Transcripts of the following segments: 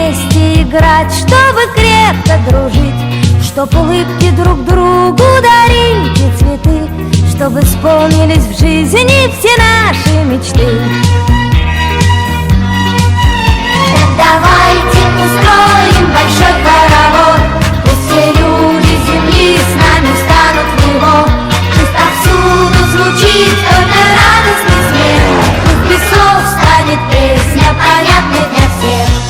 вместе играть, чтобы крепко дружить, чтоб улыбки друг другу дарить и цветы, чтобы исполнились в жизни все наши мечты. Так давайте устроим большой хоровод, пусть все люди земли с нами встанут в него, пусть повсюду звучит только радостный смех, пусть без слов станет песня понятной для всех.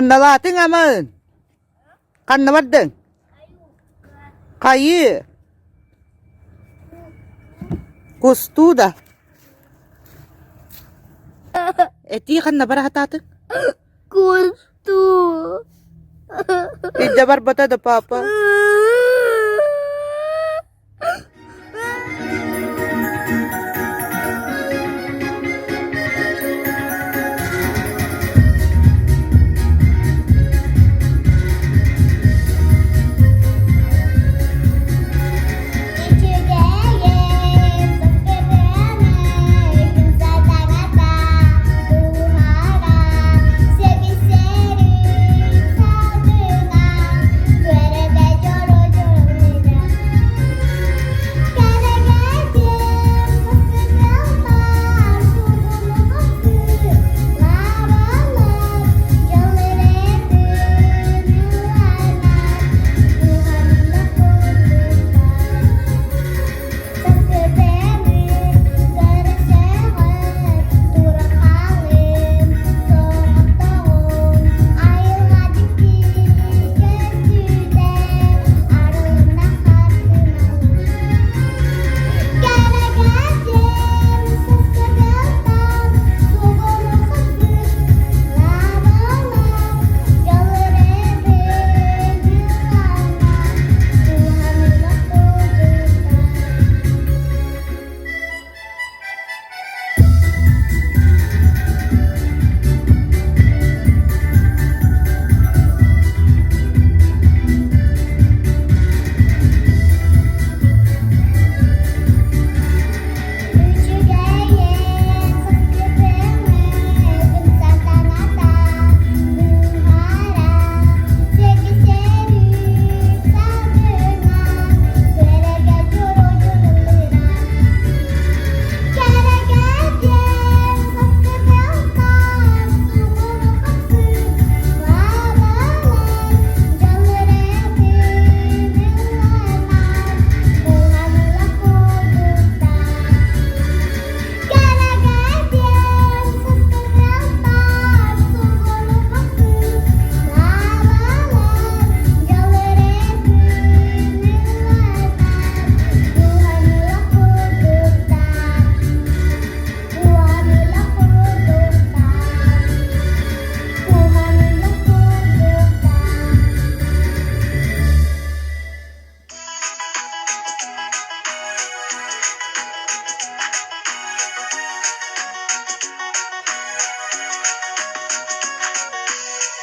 Ханналаатыҥ амаын? Ханна бардыҥ? Хайыы? Кустуу да? Этии ханна бара сатаатыҥ? Кустуу. Илдьэ барбата да папа?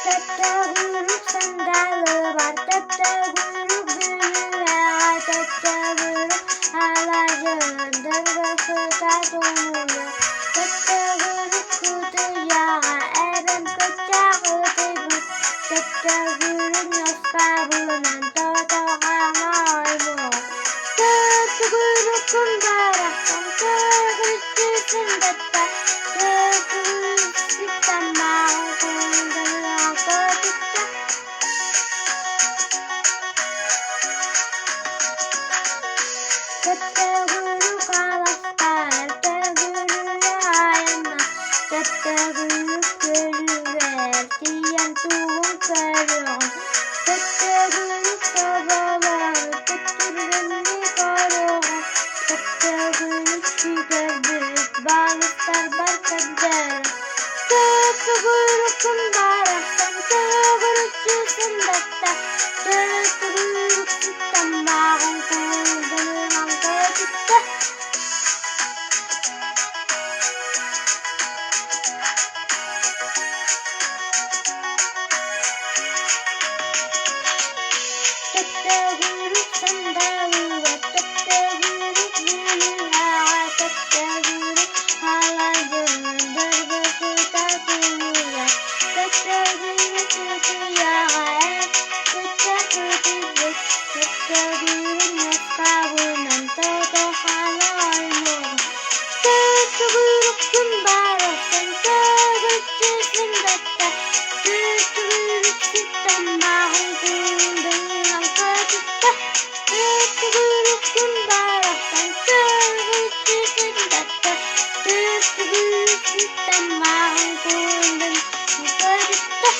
Төттөгүрүк сандалыбар, төттөгүрүк бүлүүһэҕэ, төттөгүрүк алаадьынан дыргы сыта тумуйа, төттөгүрүк кутуйаҕа эбэм көччөх ытыйбыт, төттөгүрүк ньоскабынан тото-хана оймоҕо, төттөгүрүк күн барахсан төгүрүччү сындатта, Балыктарбар көрдөөн Төгүрүккүн барахсан төгүрүччү сындатта, Төгүрүк сыттаммааҕын куурдунан көтүттэ. Төттөгүрүк сандалыга, төттөгүрүк бүлүүһэҕэ, төттөгүрүк халадьынан дыргы сыта тумуйа, төттөгүрүк кутуйаҕа көччөх ытыйбыт, төттөгүрүк муоскабынан тото-хана оймоҕо, төттөгүрүккүн барахсан төгүрүччү сындатта, төттөгүрүк сыттаммааҕын куурдунан көтүттэ, төттөгүрүккүн барахсан төгүрүччү сындатта, төттөгүрүк сыттаммааҕын куурдунан көтүттэ.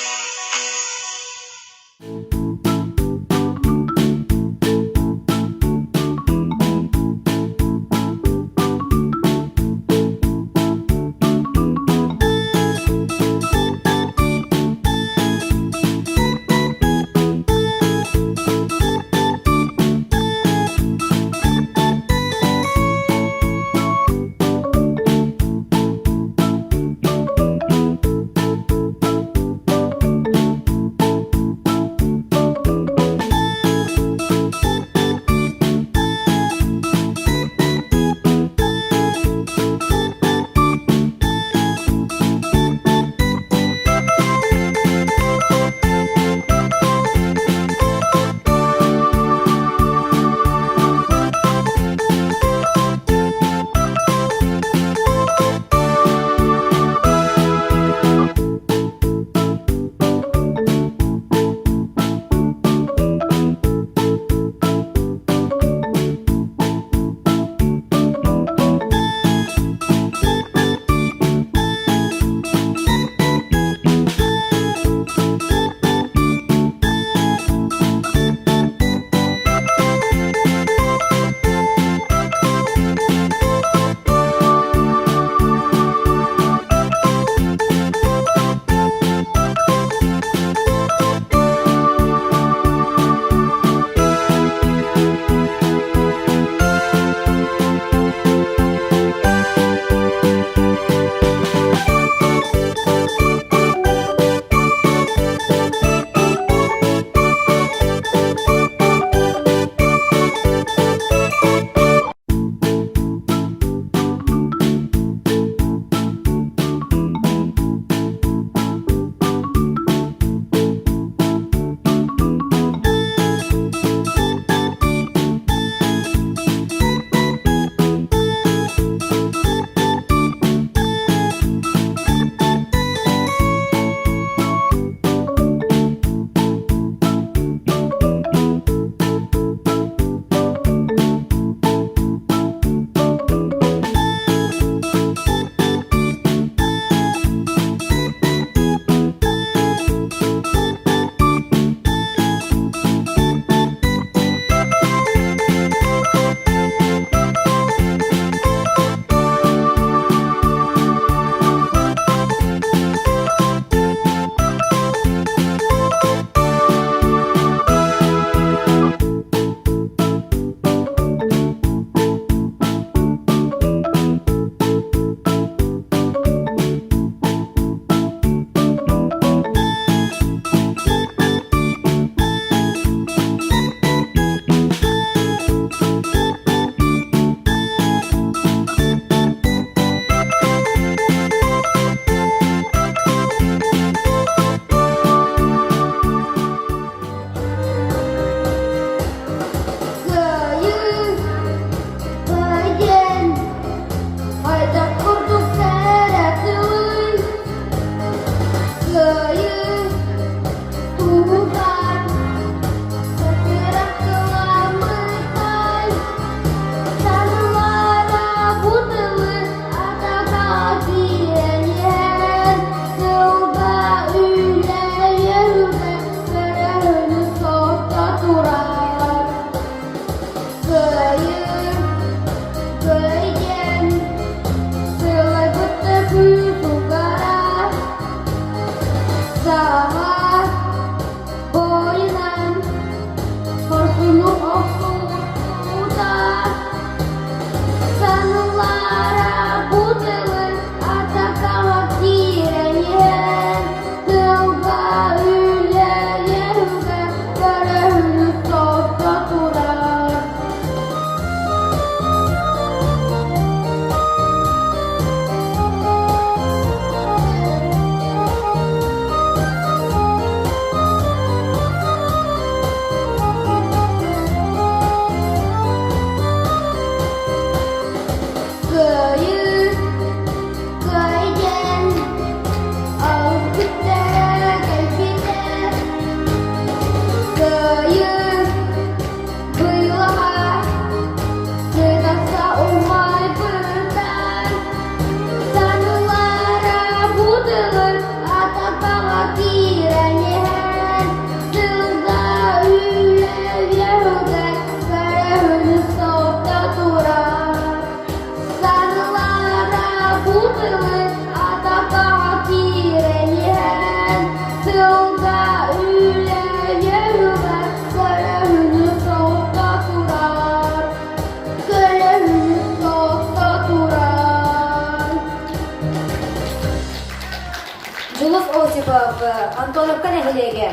Осипов, Антоновка нэһилиэгэ.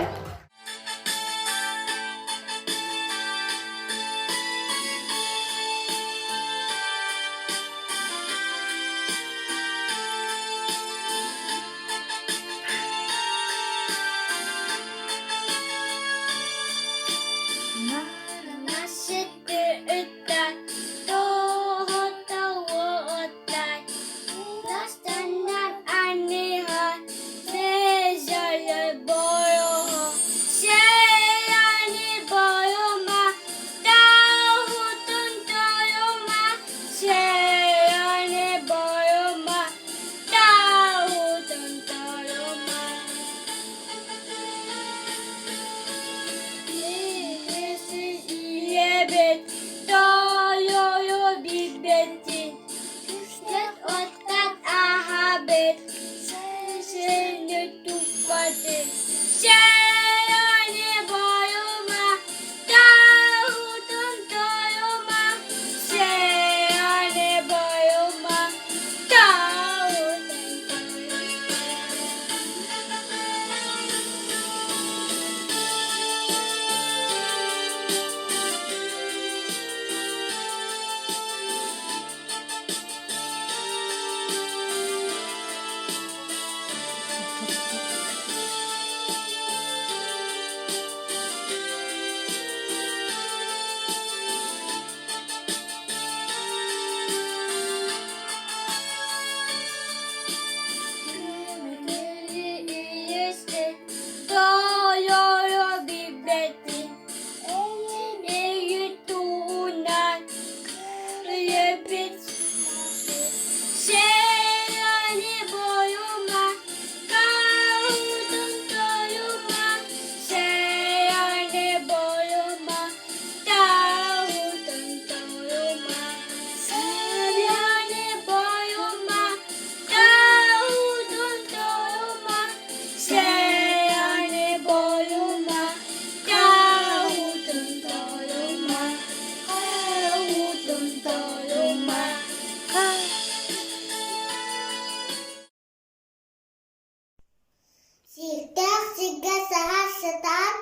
Сииктээх сиргэ саһа сытан,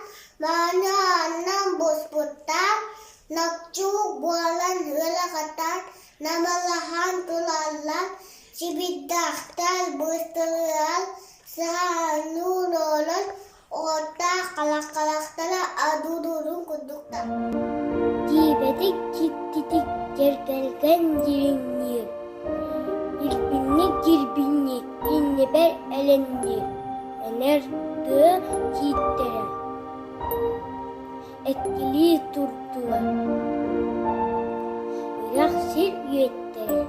моонньооннон буспуттар, ноччуу буолан ыарахаттар, намылаһан тураллар, сибирдээхтэр быстылыар, саһаанныыр олорон, уоттаах халахтара адуудуурун курдуктар. Дьиибэтик дьиктитик дьэргэлгэн дьириҥниир, Ирбинньик дьирбинньик иннибэр элэҥниир, Энэр тыа тииттэрэ эккилии турдулар, Үрэх сир үөттэрэ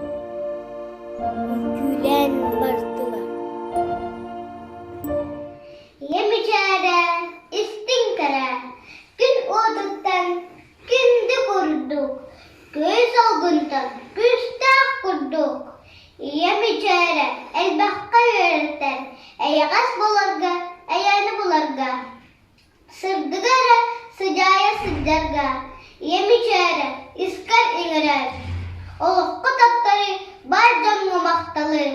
үҥкүүлээн бардылар. Ийэ мичээрэ, истиҥ кэрэ, күн уотуттан күндү курдук, күүс олгунтан күүстээх курдук. Ийэ мичээрэ элбэххэ үөрэтэр, эйэҕэс буоларга, эйэни буларга, сырдыгы эрэ сыдьаайа сылдьарга. Ийэ мичээрэ искэр иҥэрэр, олоххо тапталы, бар дьоҥҥо махталы.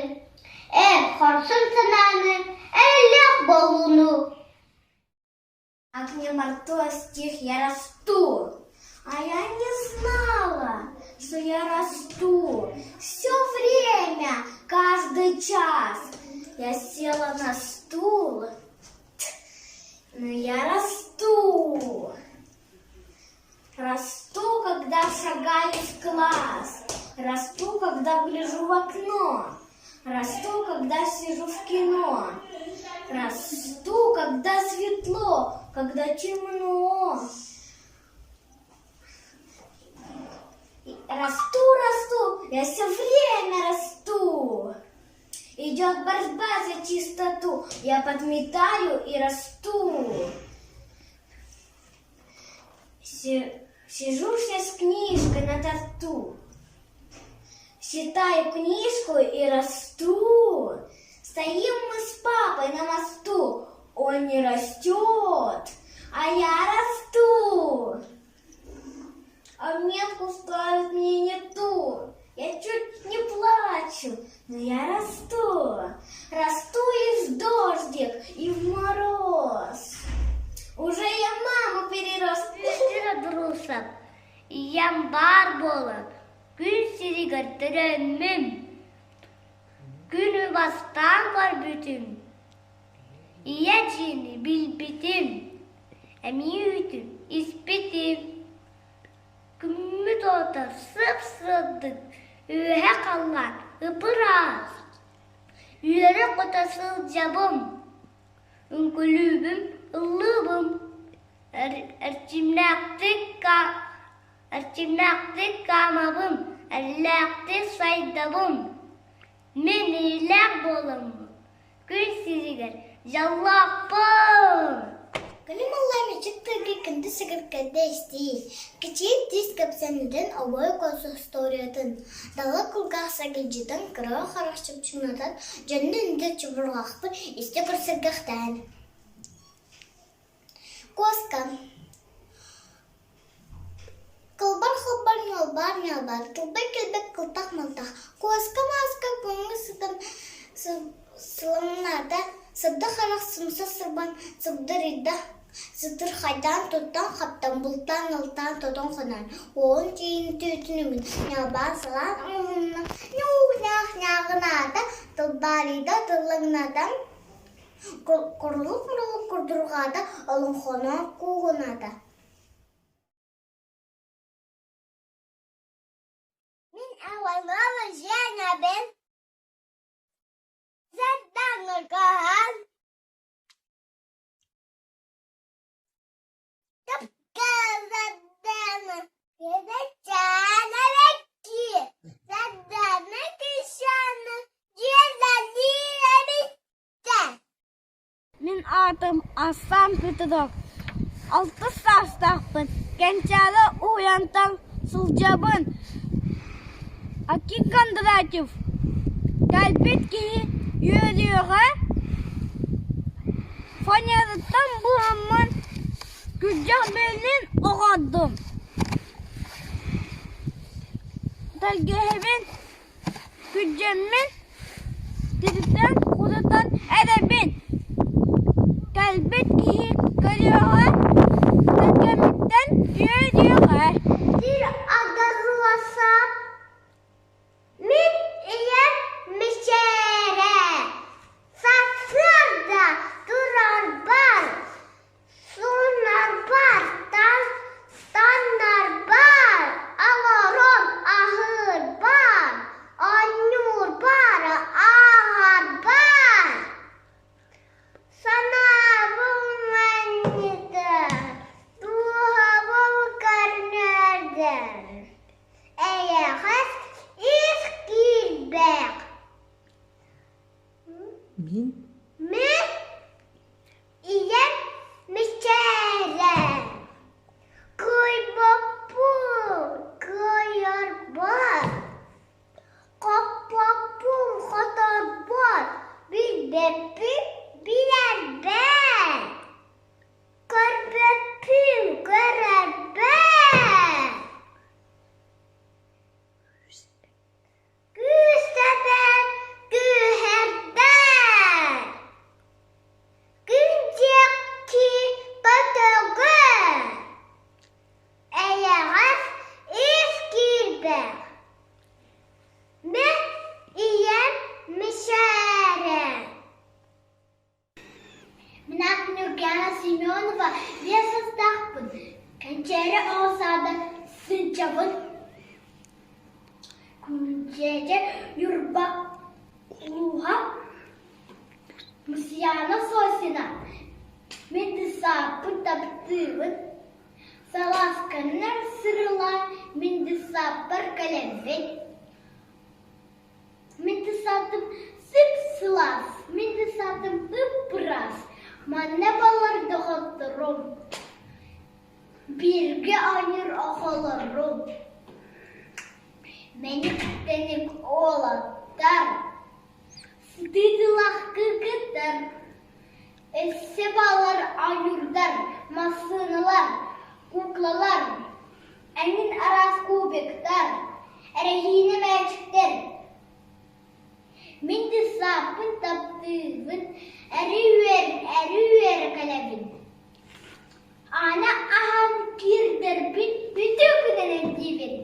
Эр хорсун санааны, эрэллээх буолууну А к нему стих я расту. А я не знала, что я расту. Все время, каждый час. Я села на стул, но я расту. Расту, когда шагаю в класс. Расту, когда гляжу в окно. Расту, когда сижу в кино. Расту, когда светло, когда темно. Расту, расту, я все время расту. Идет борьба за чистоту, я подметаю и расту. Сижу я с книжкой на торту. Читаю книжку и расту. Стоим мы с папой на мосту. Он не растет, а я расту. А метку ставит мне не ту. Я чуть не плачу. плачу, но я расту. Расту и в дождик, и в мороз. Уже я маму перерос. Друсов, ийэм баар буолан, күн сиригэр төрөөммүн, күнү бастаан көрбүтүм, ийэ дьиэни билбитим, эмиий үүтүн испитим. Күммүт уота сып-сырдык, үөһэ халлаан ып-ыраас. Үөрэ-көтө сылдьабын, үҥкүүлүүбүн, ыллыыбын, эрчимнээхтик хаамабын, эрэллээхтик сайдабын. Мин ийэлээх буоламмын, күн сиригэр дьоллоохпун! Кэлин ылла мичик тыгы күндү сыгыркырда истиий, кичиит тиис кэпсэнитин обой кос историятын, дала кулгаах сагыдьытын кыра харах чупчуҥнатан, дьонну үнтү чубурҕахпын истэ көрсөргөхтээн. Куоска Кылбар-халбар ньалбаар-ньалбаар, кылбай кэлбэт кылтах-малтах, куоска-мааска күҥҥэ сытан сыламнаата, сырдык харах сымса сырбан сыбдырыйда, сытырхайдаан туттан-хаптан, бултаан-алтаан тотон-хоноон, уолун тиийин түүтүн үгүн ньалбаан салаан оҥоһунна, ньуух-ньаах-ньааҕынаата, тылбаарыйда тыллаҥнаатан, Курулук-мурулук курдурҕаата, олоҥхону куугунаата Мин Иванова Женябын Сардаҥа Сардаҥа Сардаҥа Кишана Мин аатым Асан Петров. Алтыс саастаахпын. Кэнчээри уһуйаантан сылдьабын. Аким Кондратьев кэлбит киһи үөрүөҕэ фанераттан буһаммын күрдьэх бэлин оҕордум. Тэлгэһэбин Күрдьэммин тиритэн курутан эрэбин, кэлбит киһи көрүөҕэ, кэргэммиттэн үөрүөҕэ. Сир агроса Мин ийэм мичээрэ Сарсыарда турарбар Суунарбар, таҥнарбар, олорон аһыырбар, оонньуурбар, ааҕарбар. Санаабын манньытар, дууһабын көрүнэрдэр, эйэҕэс ис киирбэх. Мин Мин Ийэм мичээрэ, кыайбаппын кыайарбар, хоппоппун хоторбор, билбэппин билэрбэр, көрбөппүн көрөрбөр. Күүстэбэр күүһэрдэр, күн диэки көтөҕөр, эйэҕэс ис киирбэх, Мин ийэм мичээрэ. Мин аатым Ньургуйаана Семенова, биэс састаахпын, Кэнчээри оҕо саада сылдьабын. Күнчээчэ Ньурба улууһа Мусьяна Сосина. Мин десаппын таптыыбын. Салаасканнар сырылаан мин десаппар кэлэммин. Мин десантым сып-сылаас, мин десантым ып-ыраас. Манна балар доҕотторум, бииргэ оонньуур оҕолорум. Мэник-тэник уолаттар, сытыы кыргыттар, өссө балар оонньуурдар, массыыналар, куклалар, эҥин араас кубиктар, эрэһиинэ мээчиктэр. Мин дьыссааппын таптыыбын, эрий-үөр, эрий-үөрэ кэлэбин. Аана аһан киирдэрбин үтүө күнүнэн диибин.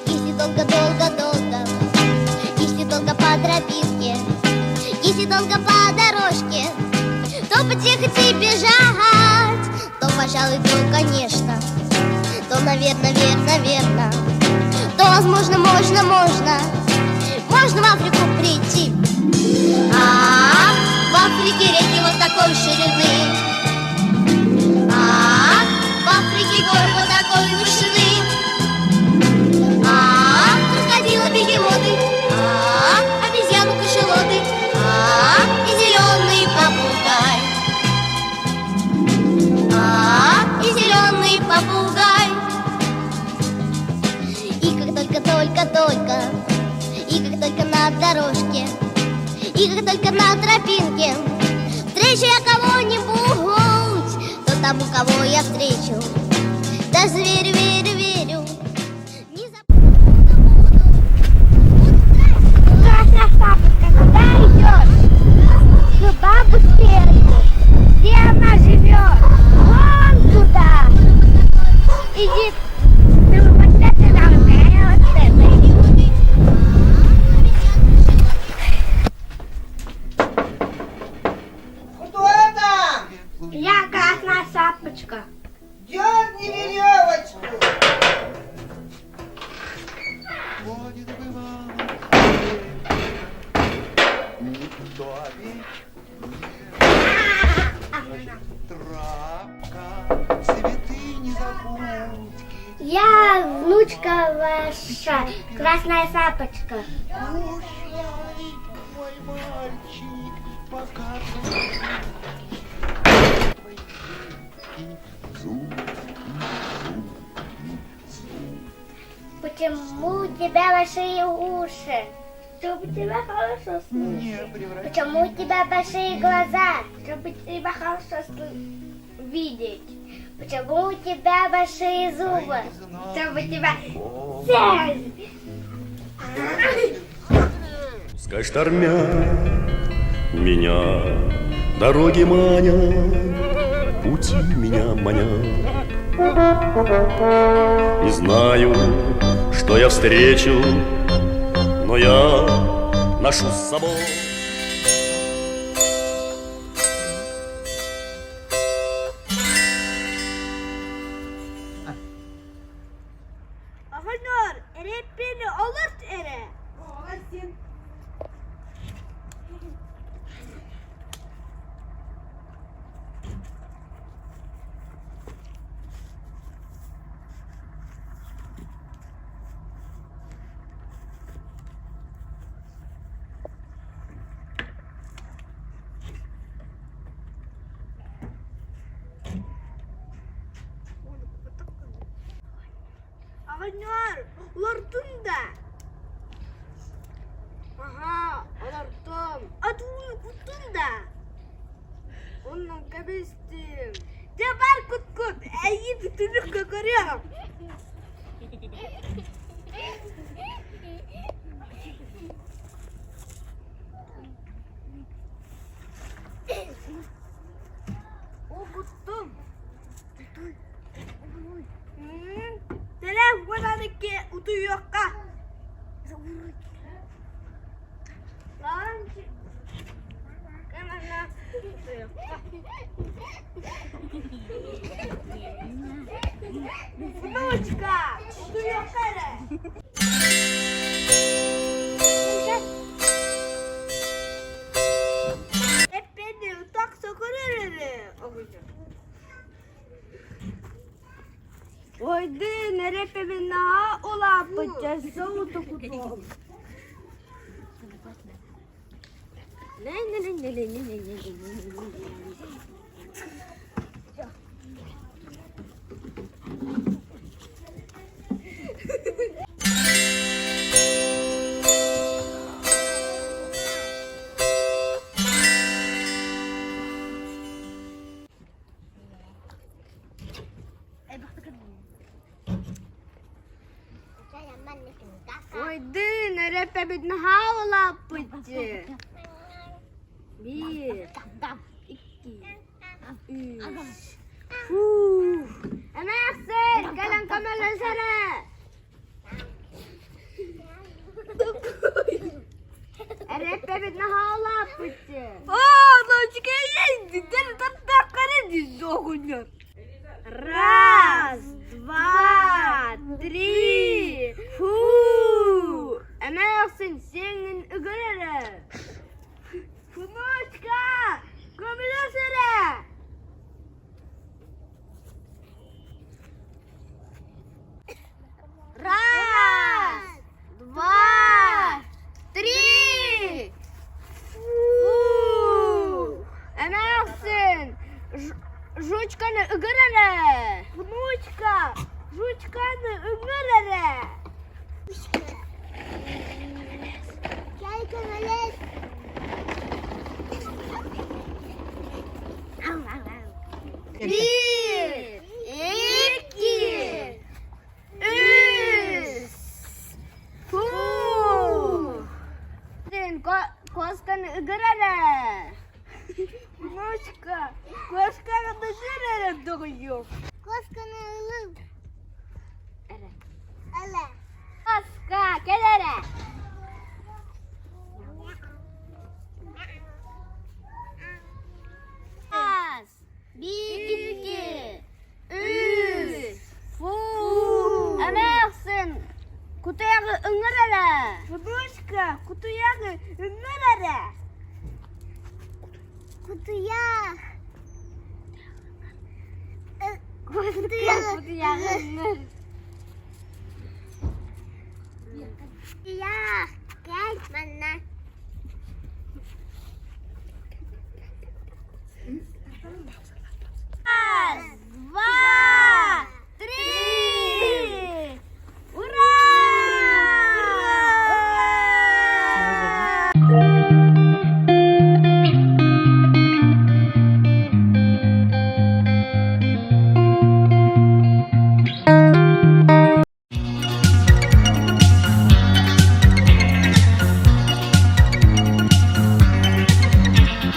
Если долго-долго-долго, если долго по тропинке, если долго по дорожке, то потехать и бежать, то, пожалуй, то, конечно, то, наверное, верно, верно, то, возможно, можно, можно, можно в Африку прийти. А в Африке реки вот такой ширины, а в Африке горы вот такой вышины. А крокодилы, бегемоты, а обезьяну кашалоты, а и зеленый попугай. А и зеленый попугай. И как только, только, только, и как только на дорожке, и как только на тропинке встречу я кого-нибудь, то тому, кого я встречу, даже верю, верю, верю, не забуду, буду, буду Красная шапочка, куда идешь? К бабушке, где она живет? Вон туда. Иди, ты вот это а вот это. Кто там? Я красная шапочка. Дерни веревочку. Ходит бывало, никто обид не Травка, цветы незабудки. Я внучка ваша, красная шапочка. Прощай, мой мальчик, пока твои зубки, зубки, зубки. Почему у тебя большие уши? Чтобы тебя хорошо Не слышать. превращай Почему у тебя большие глаза? Чтобы тебя хорошо видеть. Почему у тебя большие зубы? Чтобы тебя съесть. Пускай штормят меня, дороги манят, пути меня манят. Не знаю, что я встречу, но я ношу с собой. Оҕонньор, эрэппиэни олорт эрэ. Оҕонньор, олордуҥ да? Аһаа, олордум. Атууну куттуҥ да? Онно кэбистим. Дьэ бар кут-кут, эйиин түнүк көкөрүөм. Угуттум. Тэлээх уонаныкки утуйуохха. Внучка, утуйуохха эрэ. Эппиэни утах сокурар эрэ оҕонньор. Ойдуун эрэппэбин наһаа улааппыт дьэ соҕотох утуом. Ойдыын эрэппэбит наһаа улааппыт дии. Биир, икки, үс. Фух. Эмээхсин, кэлэн көмөлөс эрэ. Эрэппэбит наһаа улааппыт дии. Раз, два, три, фу! Эмээхсин сиэҥҥин ыгыр эрэ. Внучка, көмөлөс эрэ. Раз, два, три. Фу! Эмээхсин, жучканы ыгыр эрэ. Внучка, жучканы ыҥыр эрэ. Биир, икки, үс, фу! Куосканы ыгыр эрэ. Внучка, куосканы ыгыр эрэ доҕуйуом. Куосканы ылыы. Эрэ. Ылы. Куоска, кэл эрэ. Раз, икки, үс, фу! Эмээхсин, кутуйаҕы ыҥыр эрэ. Внучка, кутуйаҕы ыҥыр эрэ. Кутуйах. Кутуйаҕы ыҥыр. Кутуйах, кэл манна. Раз, два, три! Ура!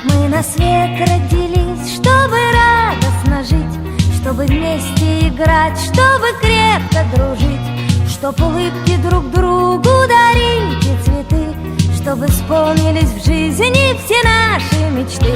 Мы на свет родились, чтобы радостно жить, чтобы вместе играть, чтобы крепко дружить, чтоб улыбки друг другу дарить и цветы, чтобы исполнились в жизни все наши мечты.